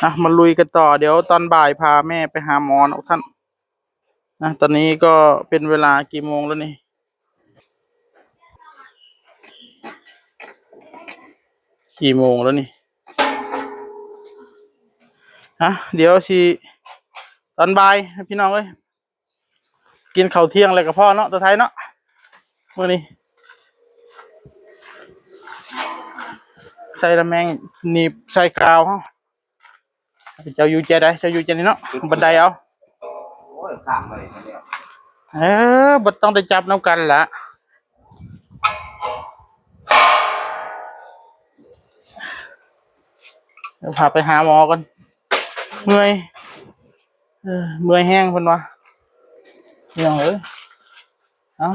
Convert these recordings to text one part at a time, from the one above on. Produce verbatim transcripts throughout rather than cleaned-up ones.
อ่ะ มาลุยกันต่อ เดี๋ยวตอนบ่ายพาแม่ไปหาหมอนะท่าน นะ ตอนนี้ก็เป็นเวลากี่โมงแล้วนี่ กี่โมงแล้วนี่ ฮะ เดี๋ยวสิ ตอนบ่าย พี่น้องเอ้ย กินข้าวเที่ยงแล้วก็พอเนาะ ตาไทยเนาะ มื้อนี้ ใส่ละแมงหนีบใส่กาวเฮา เจ้าอยู่ใจใด เจ้าอยู่ใจนี่เนาะ บันไดเอา โอ้ย ข้างไว้เนี่ย เออ บ่ต้องได้จับนำกันละ เดี๋ยวพาไปหาหมอก่อน เมื่อย เออ เมื่อยแฮงเพิ่นว่า พี่น้องเอ้ย เอ้า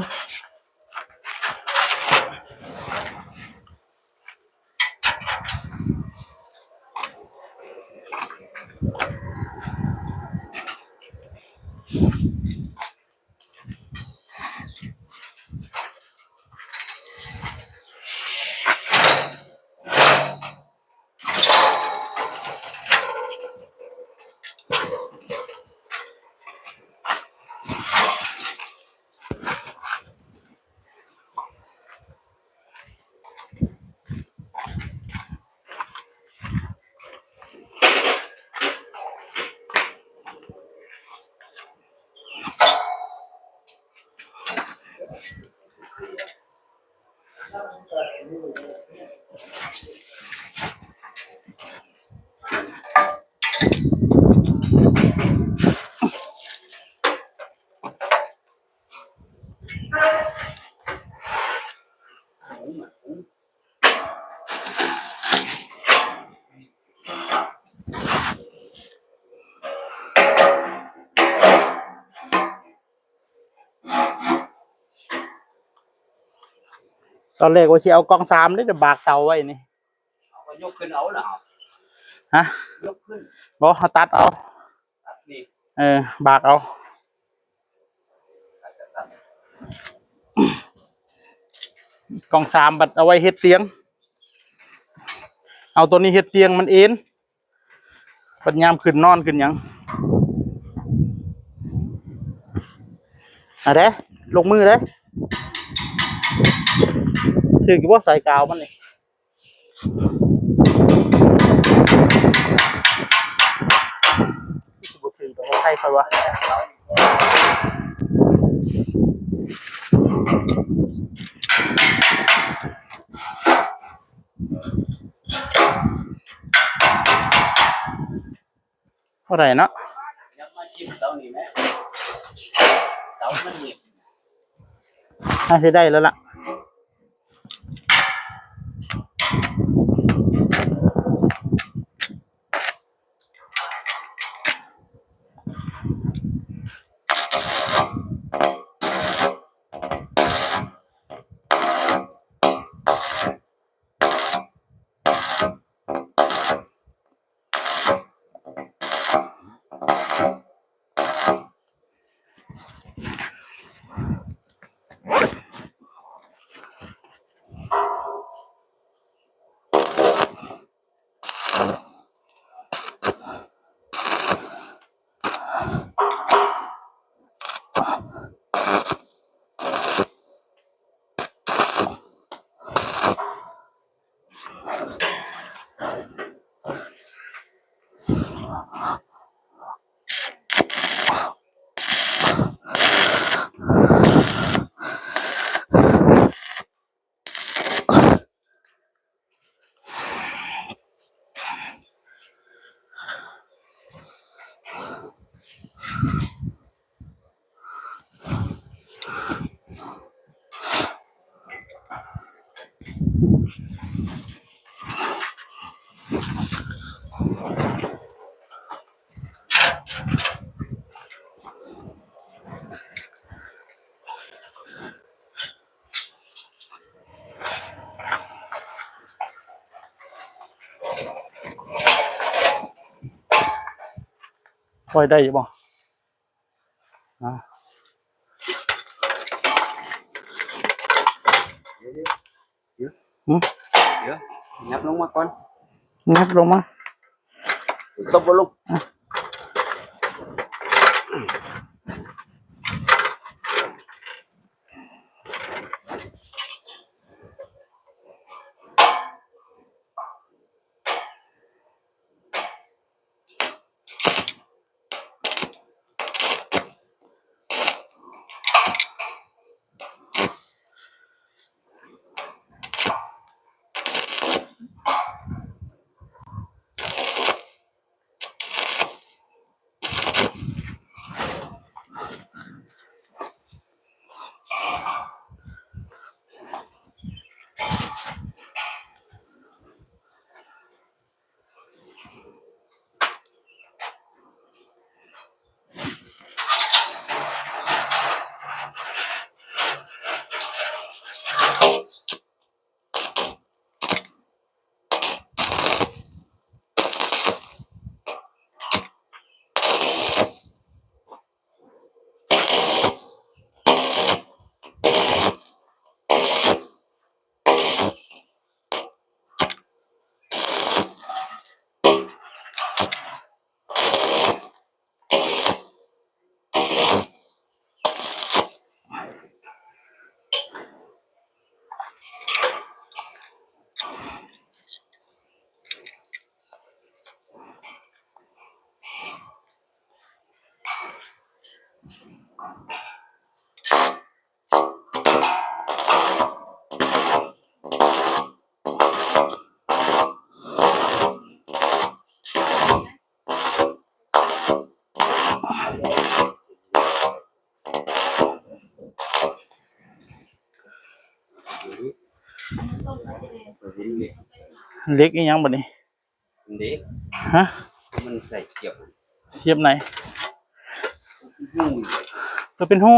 ตอนแรกว่าสิเอากองสามเด้ เดี๋ยวบากเสาไว้นี่ เอาก็ยกขึ้นเอาเหรอครับ ฮะ ยกขึ้น บ่ เขาตัดเอา ตัดนี่ เออ บากเอา กองสามบัดเอาไว้เฮ็ดเตียง เอาตัวนี้เฮ็ดเตียงมันเอน บัดยามขึ้นนอนขึ้นหยัง อ่ะเด้ ลงมือเด้ ถือกี่บ่สายกาวมันนี่ บ่ถือดอกไฟค่อยว่า เท่าไหร่เนาะ ยับมาจิ้มเสานี่แม่ เสามันหนีบ น่าจะได้แล้วล่ะ ค่อยได้อยู่บ่ อ่ะ เดี๋ยว หืม เดี๋ยว ยับลงมาก่อน ยับลงมา ตบบ่ลง เหล็กอีหยังบัดนี้ เด้ ฮะ มันใส่เสียบ เสียบไหน หู ก็เป็นหู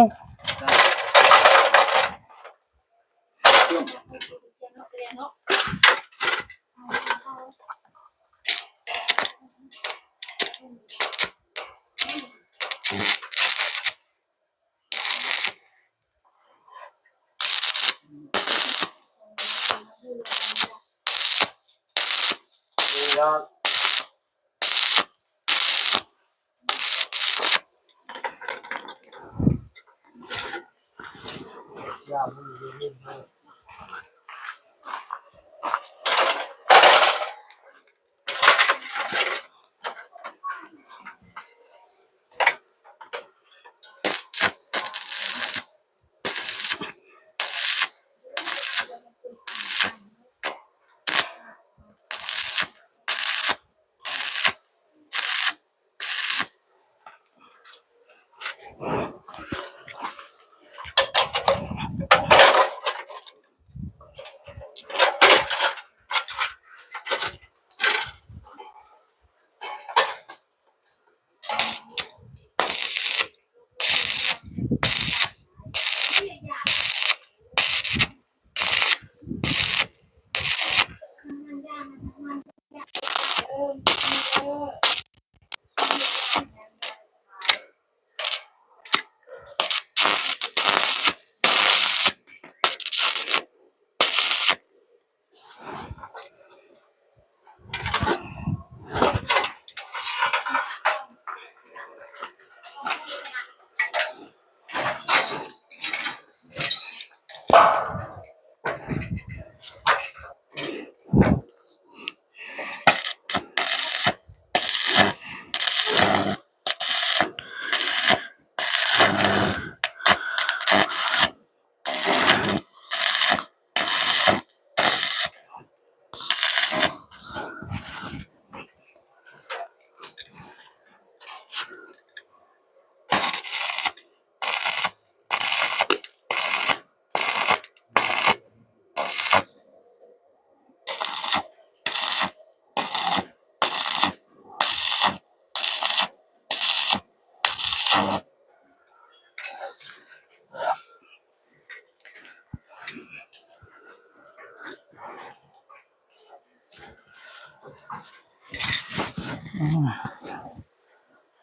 อ่า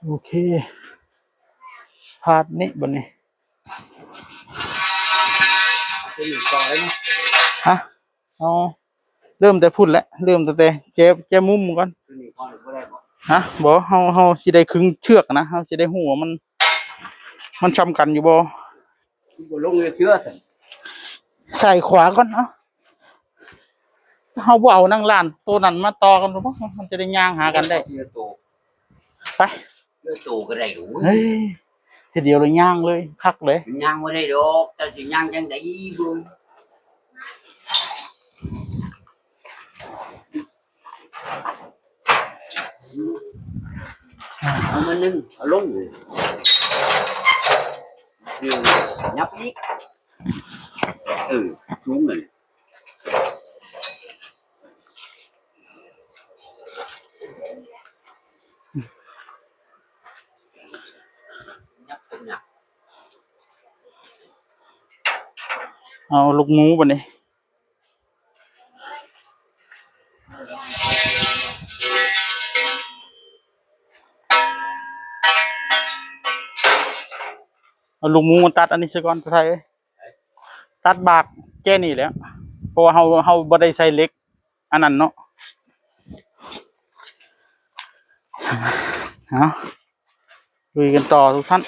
โอเค พาดนี้บัดนี้ ตัวนี้ก่อนเลยนะ ฮะ อ๋อ เริ่มแต่พุ้นแหละ เริ่มตั้งแต่แจ แจมุมก่อน ตัวนี้ก่อนบ่ได้บ่ ฮะ บ่ เฮา เฮาสิได้ครึ่งเทือกนะ เฮาสิได้ฮู้ว่ามัน มันส่ำกันอยู่บ่ บ่ลงเลยเชื่อสิ ใส่ขวาก่อน เอ้า เฮาบ่เอานั่งร้านตัวนั้นมาต่อกันบ่ มันจะได้ย่างหากันได้ เชื่อโต ไป เชื่อโตก็ได้หรือ เฮ้ย ทีเดียวเลยย่างเลย คักเลย ย่างบ่ได้ดอกแต่สิย่างจังได๋บ่เอามานึ่งเอาลงเลยนึ่งยับอีกเออสูงเลยยับเป็นหนัก เอาลูกหมูบัดนี้ เอาลูกหมูมาตัดอันนี้ซะก่อนไทย ตัดบากแค่นี้แหละ เพราะว่าเฮา เฮาบ่ได้ใส่เหล็ก อันนั้นเนาะ เอาลุยกันต่อทุกท่าน